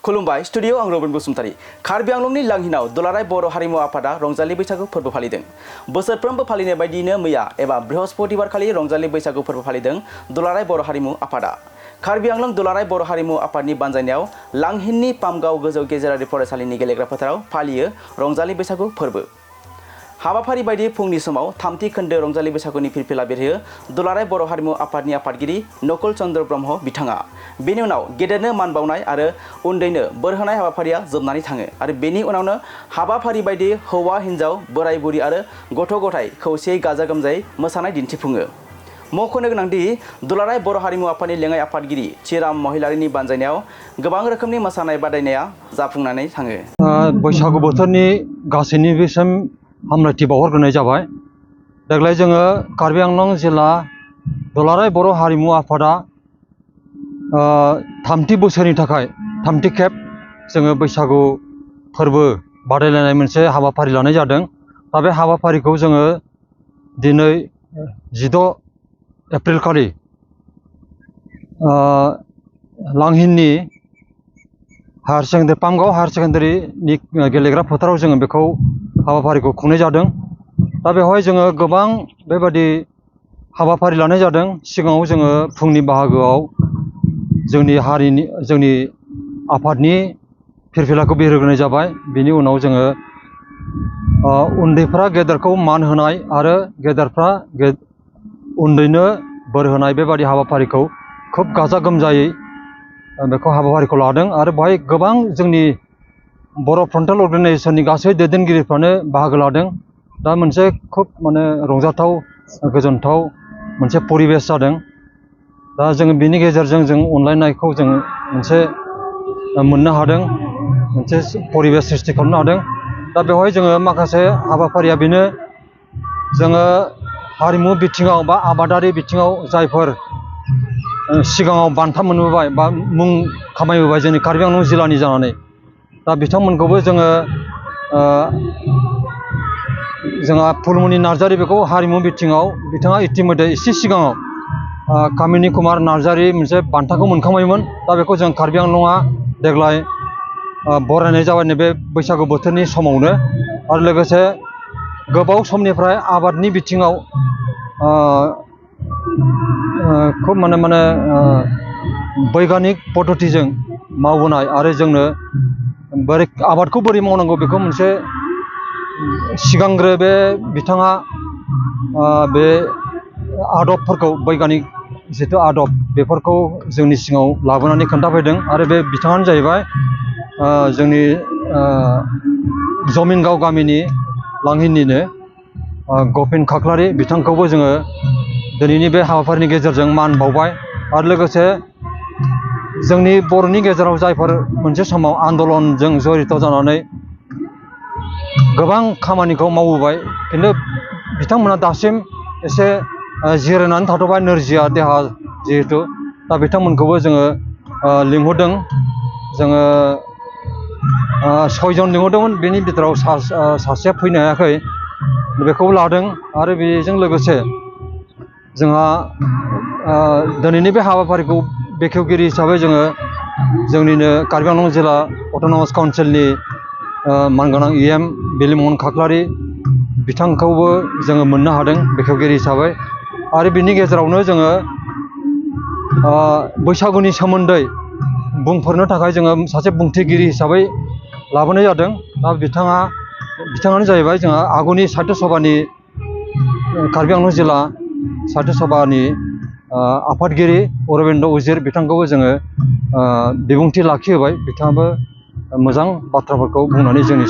खुलुमबाय स्टुडियो आं रबिन बसुमतारी कार्बि आंलंनि लांहिनाव दुलाराय बर' हारिमु आफादा रंजालि बैसागु फोरबो फालिदों। बोसोरफ्रोमबो फालिनाय बायदियैनो मैया एबा बृहस्पतिबारखालि रंजालि बैसागु फोरबो फालिदों दुलाराय बर' हारिमु आफादा। कार्बि आंलं दुलाराय बर' हारिमु आफादनि बानजायनायाव लांहिननि पामगाव गोजौ गेजेरारि फरायसालिनि गेलेग्रा फोथाराव फालियो रंजालि बैसागु फोरबो। हाबाफारि बायदि फुंनि समाव थामथि खोन्दो रंजालि बैसागुनि फिरफिला बेरहोयो दुलाराय बर' हारिमु आफादनि आफादगिरि नकुल चन्द्र ब्रह्म बिथाङा। बेनि उनाव गेदेरनो मान बावनाय आरो उन्दैनो बोर होनाय हाबाफारिया जोबनानै थाङो आरो बेनि उनावनो हाबाफारि बायदि हौवा हिन्जाव बोराय बुरि आरो गथ' गथाय खौसेयै गाजा गोमजायै मोसानाय दिन्थिफुङो। मख'नो गोनांदि दुलाराय बर' हारिमु आफादनि लेङाइ आफादगिरि चिराम महिलारिनि बानजायनायाव गोबां रोखोमनि मोसानाय बादायनाया जाफुंनानै थाङो। बैसागु बोथोरनि गासैनिबोसिम हामलायथि बावहरग्रोनाय जाबाय। देग्लाय जोङो कार्बि आंलं जिल्ला दुलाराय बर' हारिमु आफादा थामथि बोसोरनि थाखाय थामथि खेब जोङो बैसागु फोरबो बादायलायनाय मोनसे हाबाफारि लानाय जादों। दा बे हाबाफारिखौ जोङो दिनै 16 एप्रिल खालि लांहिननि पामगाव हायार सेकेन्डारिनि गेलेग्रा फोथाराव जोङो बेखौ हाबाफारिखौ खुंनाय जादों। दा बेवहाय जोङो गोबां बेबादि हाबाफारि लानाय जादों। सिगाङाव जोङो फुंनि बाहागोआव जोंनि आफादनि फिरफिलाखौ बिरहोग्रोनाय जाबाय। बिनि उनाव जोङो उन्दैफ्रा गेदेरखौ मान होनाय आरो गेदेरफ्रा उन्दैनो बोर होनाय बेबादि हाबाफारिखौ खोब गाजा गोमजायै बेखौ हाबाफारिखौ लादों आरो बेवहाय गोबां जोंनि बर' फ्रन्टेल अर्गेनाइजेसननि गासै दैदेनगिरिफ्रानो बाहागो लादों। दा मोनसे खोब रंजाथाव गोजोनथाव मोनसे परिबेस जादों। दा जोङो बिनि गेजेरजों जों अनलायनायखौ जों मोनसे मोननो हादों, मोनसे परिबेस सृष्टि खालामनो हादों। दा बेवहाय जोङो माखासे हाबाफारिया बेनो, जोङो हारिमु बिथिङाव बा आबादारि बिथिङाव जायफोर सिगाङाव बान्था मोनबोबाय बा मुं खामायबोबाय जोंनि कार्बि आंलं जिल्लानि जानानै, दा बिथांमोनखौबो जोंहा फुलमनि नार्जारि बेखौ हारिमु बिथिङाव बिथाङा इतिमध्य एसे सिगाङाव कामिनी कुमार नार्जारि मोनसे बान्थाखौ मोनखांबायमोन। दा बेखौ जों कार्बि आंलंआ देग्लाय बरायनाय जाबाय नैबे बैसागु बोथोरनि समावनो। आरो लोगोसे गोबाव समनिफ्राय आबादनि बिथिङाव खोब बैगानिक पद्धतिजों मावबोनाय आरो जोंनो आबादखौ बोरै मावनांगौ बेखौ मोनसे सिगांग्रो बे बिथाङा बे आदबफोरखौ बैगानिक जिथु आदब बेफोरखौ जोंनि सिगाङाव लाबोनानै खोन्थाफैदों। आरो बे बिथाङानो जाहैबाय जोंनि जमिनगाव गामिनि लांहिननिनो गपिन खाख्लारि। बिथांखौबो जोङो दिनैनि बे हाबाफारिनि गेजेरजों मान बावबाय। आरो लोगोसे जोंनि बर'नि गेजेराव जायफोर मोनसे समाव आन्दलनजों जड़ित जानानै गोबां खामानिखौ मावबोबाय, खिन्थु बिथांमोना दासिम एसे जिरायनानै थाथ'बाय, नोरजिया देहा जिहेतु। दा बिथांमोनखौबो जोङो लिंहरदों। जोङो 6 जन लिंहरदोंमोन, बेनि बिथोराव सासेया फैनो हायाखै, बेखौबो लादों। आरो बेजों लोगोसे जोंहा दिनैनि बे हाबाफारिखौ बेखेवगिरि हिसाबै जोङो जोंनिनो कार्बि आंलं जिल्ला अट'नमास काउन्सिलनि मानगोनां EM बिलिमोहन खाख्लारि बिथांखौबो जोङो मोननो हादों बेखेवगिरि हिसाबै। आरो बिनि गेजेरावनो जोङो बैसागुनि सोमोन्दै बुंफोरनो थाखाय जोङो सासे बुंथिगिरि हिसाबै लाबोनाय जादों। दा बिथाङानो जाहैबाय जोंहा आगुनि साहित्य सभानि कार्बि आंलं जिल्ला साहित्य सभानि आफादगिरि अरबिन्द उजिर। बिथांखौबो जोङो बिबुंथि लाखिहोबाय। बिथाङाबो मोजां बाथ्राफोरखौ बुंनानै जोंनि